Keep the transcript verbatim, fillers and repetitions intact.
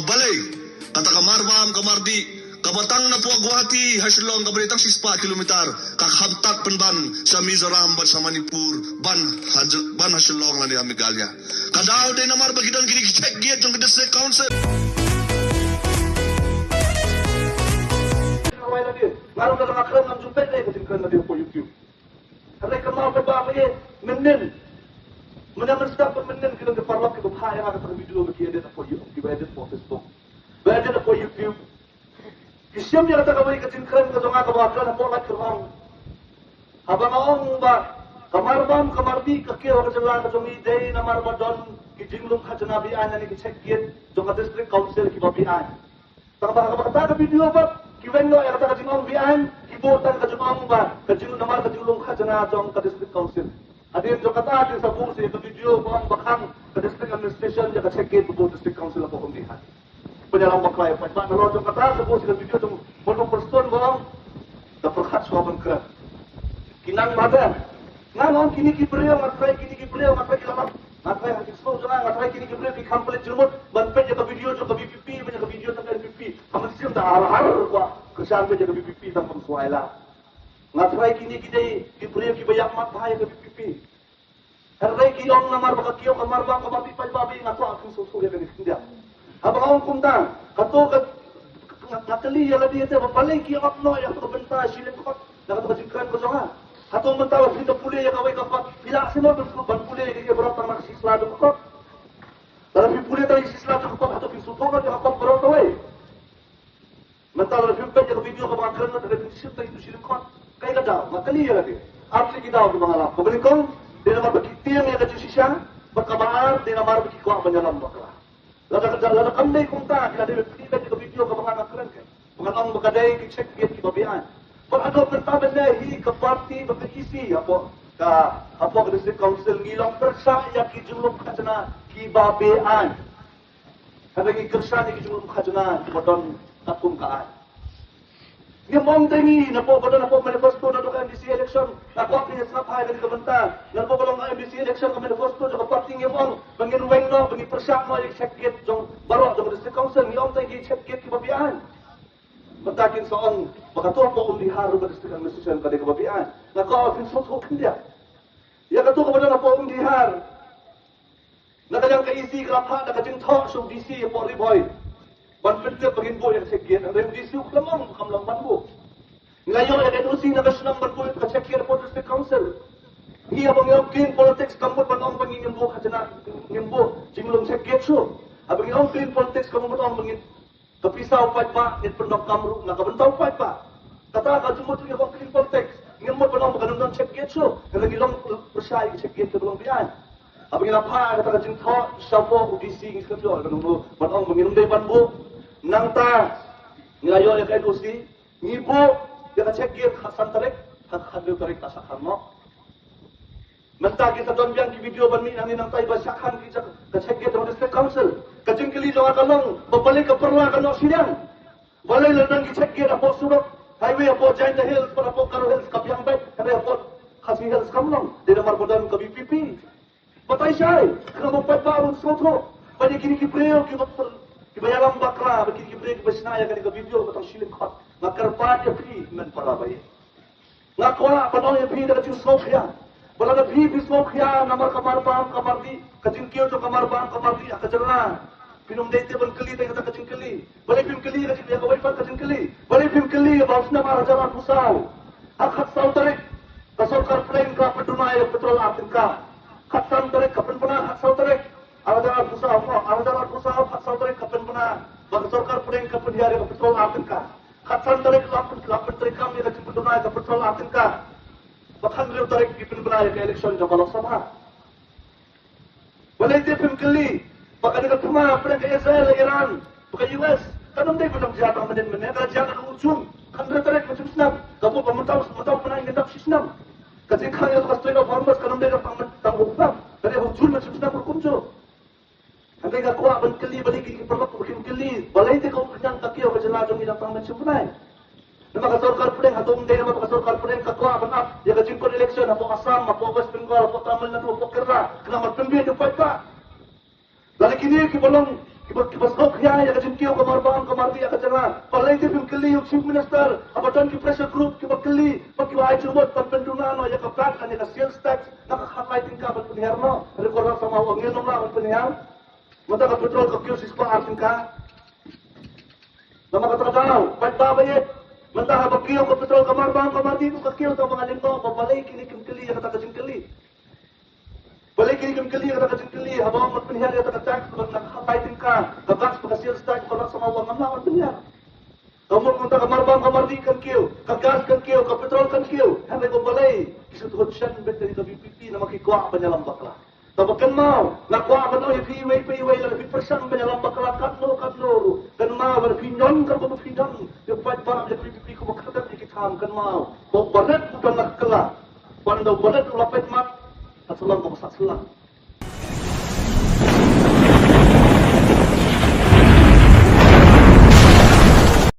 Balei kata ka marbam ka mardih kaba tang napoh Guwahati ha Shillong kaba dei tang shispah kilometer, ka kham tad pynban sha Mizoram bad sha Manipur ban ha, ban ha Shillong lane ha Meghalaya? Ka daw dei namar ba ki don kine ki check gate jong ka District Council. Nga ruh ka dang kren, ngam ju peit ka jingkren na dei hapoh YouTube. Hynrei kynmaw paidbah ba ïa mynnin, mynne mynstep ba mynnin ki don ki paralok kiba phah ïa nga kata ka video ba ki edit hapoh YouTube, kiba edit hapoh Facebook, ba edit hapoh YouTube. Ki shim ïa kata kawei ka jingkren ka jong nga kaba nga kren hapoh live ka ong, haba nga ong ba ka marbam ka mardih ka kiew ha ka jylla ka jong ngi dei namar ba don ki jinglum khajna be-aiñ lane ki check gate jong ka District Council kiba be-aiñ. Tang ba ha kata ka video pat ki weng noh ïa kata ka jingong be-aiñ, ki buh tang ka jingong ba ka jing, namar ka jinglum khajna jong ka District Council. Hadien jong kata ki sa buh sa ïa ka video ba ong ba khang ka District Administration ïa ka check gate ba buh District Council hapoh Umdihar. Pynïalam bakla ïa paidbah. Nalor jong kata sa buh sa ïa ka video jong Monu Person ba ong da pyrkhat shuwa ban kren. Ki nang mada. Nga ong kine ki briew, nga trai kine ki briew, nga trai ki lamar. Nga trai ha ki sngewsih jong nga, nga trai kine ki briew ki kham pynleit jingmut ban peit ïa ka video jong ka V P P, ban ïa ka video jong ka N P P. Ka mynsiem da har har kwah kyrshan peit ïa ka V P P tang kam swai la. Nga trai kine ki dei ki briew kiba ïap mat bha ïa ka V P P. Hynrei ki ong namar ba ka kiew ka marbam ka mardih paidbah, nga kwah phin sngewthuh ïa kane khyndiat. Haba nga ong kumta, kato ka, nga, nga kylli ïa lade te ba balei ki ot noh ïa kato ka bynta shilliang khot na kato ka jingkren ka jong nga. Hato mynta ba phi da pule ïa kawei ka kot, phi lah seh mo ban, ban pule ïa ka baroh tang na ka shisla jong ka kot? Lada phi pule tang ïa ka shisla jong ka kot, hato phi sngewthuh noh ïa ka kot baroh kawei? Mynta lada phim peit ïa ka video kaba nga kren, lada phim shim tang ïa ka shilliang khot, kaei ka daw? Nga kylli ïa lade. Ar tylli ki daw kiba nga lap. Kaba nyngkong, dei namar ba ki tieng ïa ka jingshisha, bad kaba ar, dei namar ba ki kwah ban ïalam bakla. Lada ka, lada kam dei kumta, ki la dei ban peit ïa ka video kaba nga kren, kan ba ngan ong ba ka dei ki check gate kiba be-aiñ. Bad haduh mynta mynne hi ka party bad ka E C hapoh ka, hapoh ka District Council ngi long pyrshah ïa ki jinglum khajna kiba be-aiñ. Hynrei ngi kyrshan ïa ki jinglum khajna kiba don katkum ka aiñ. Ngim ong tang ngi napoh ba don hapoh manifesto naduh ka M D C election. Nga kwah phin ïa sngap bha ïa kane ka bynta. Naduh ba long M D C election ka manifesto jong ka party ngim ong ba ngin weng noh, ba ngin pyrshah noh ïa ki check gate jong baroh jong ka District Council. Ngi ong tang ïa ki check gate kiba be-aiñ. Mynta kin sa ong ba kato hapoh Umdihar ruh ka District Administration ka dei kaba be-aiñ. Nga kwah phin sngewthuh khyndiat. Ïa kato kaba don hapoh Umdihar, na ka liang ka E C ka la phah da ka jingthoh sha u D C hapoh Ri Bhoi ban pyntip ba ngin buh ïa ka check gate. Hynrei u D C u khlem ong, u khlem ong ban buh. Ngi la ïoh ïa ka N O C na ka shnong ban buh ïa ka check gate hapoh District Council. Ngi haba ngi ong clean politics kam mut ban ong ba ngin buh khajna, ngin buh jinglum check gate shuh. Haba ngi ong clean politics kam mut ban ong ba ngin, ka pisa u paidbah ngin pyndonkam ruh na ka bynta u paidbah. Kata ka jingmut jong ngi ha ka clean politics. Ngim mut ban ong ba kan ym don check gate shuh. Hynrei ngi long pyrshah ïa ka check gate kaba long be-aiñ. Haba ngi la phah kata ka jingthoh shapoh u D C ngi sngewthuh ïa ka nongno ban ong ba ngin ym dei ban buh. Nangta ngi la ïoh ïa ka N O C, ngi buh ïa ka check gate ha san tarik, ha khathynriew tarik ka shah khan noh. Mynta ki sa don biang ki video ban mih nangne nangta ba shah khan ki jaka ka check gate jong District Council. Ka jingkylli jong nga ka long ba balei ka pyrla ka noh shiliang. Balei lada don ki check gate hapoh surok highway hapoh Jaintia Hills bad hapoh Garo Hills ka biang beit, hynrei hapoh Khasi Hills kam long? Dei namar ba don ka V P P. Batai shai, khnang ba u paidbah un sngewthuh ba ïa kine ki briew kiba, kiba ïalam bakla, ba kine ki briew kiba shna ïa kane ka video ba tang shilliang khot. Nga kyrpad ïa phi, men para baieit. Nga kwah ban ong ïa phi da ka jingsngewkhia ba lada phi, phi sngewkhia namar ka marbam ka mardih, ka jingkiew jong ka marbam ka mardih ha ka jylla, phin ym dei te ban kylli tang kata ka jingkylli. Balei phim kylli ïa ka jing, ïa kawei pat ka jingkylli? Balei phim kylli ba u snem ar hajar arphew saw, ha khatsaw tarik, ka sorkar pdeng ka la pynduna ïa ka petrol ar tyngka? Khatsan tarik ka pynbna, khatsaw tarik, ar hajar arphew saw, oh, ar hajar arphew saw, khatsaw tarik ka pynbna ba ka sorkar pdeng ka pynhiar ïa ka petrol ar tyngka. Khatsan tarik la pyn, la pyntreikam ïa ka jingpynduna ïa ka petrol ar tyngka. Ba khathynriew tarik ki pynbna ïa ka election jong ka Lok Sabha. Balei te phim kylli ba kane ka thma pdeng ka Israel, Iran, bad ka U S, kan ym dei ban jia tang mynnin mynnin, ka jia naduh u June, khathynriew tarik mynta snem, ka mut ba mynta, mynta u bnai ngin dap shisnem. Ka jingkhang ïa ka Strait of Hormuz kan ym dei tang myn, tang u Feb, ka dei u June mynta snem ruh kumjuh. Hynrei nga kwah ban kylli balei ki, ki paralok ba kim kylli balei te ka umphniang ka kiew ka jylla jong ngi dang tang mynshym bnai. Namar ka sorkar pdeng, hato ym dei namar ka sorkar pdeng ka kwah ban ap ïa ka jingkut election hapoh Assam, hapoh West Bengal, hapoh Tamil Nadu, hapoh Kerala, khnang ban pynbieit ïa u paidbah? Lada kine kiba long, ki, Bad kiba sngewkhia ïa ka jingkiew ka marbam ka mardi ïa ka jylla. Balei te phim kylli ïa u Chief Minister haba don ki pressure group kiba kylli bad kiba ai jingmut ban pynduna noh ïa ka vat lane ïa ka sales tax na ka khatlai tyngka ban pynhiar noh. Hynrei ko Rangsamau ong ngin ym lah ban pynhiar. Mynta ka petrol ka kiew shispah ar tyngka. Namar kata ka daw paidbah ba ïeit, mynta haba kiew ka petrol ka marbam ka mardi ruh ka kiew. Tangba nga lyngkot ba balei kine kim kylli ïa kata ka jingkylli. Balei kine kim kylli ïa kata ka jingkylli haba ong ban pynhiar ïa kata ka tax bad na ka khatlai tyngka ka gas bad ka sales tax, ko Rangsamau ong ngam lah ban pynhiar. Ka mut mynta ka marbam ka mardi kan kiew, ka gas kan kiew, ka petrol kan kiew. Hynrei ko balei ki shu thut shen beit ïa ka V P P namar ki kwah ban ïalam bakla. Tangba kynmaw, nga kwah ban ong ïa phi iwei pa iwei, lada phi pyrshang ban ïalam bakla katno katno ruh, kynmaw lada phi don katno ba phi don, ïa u paidbah jong ka V P P kumba kyrteng ïa ki tham, kynmaw ba u barit u don la kylla. Ban da u barit u la peit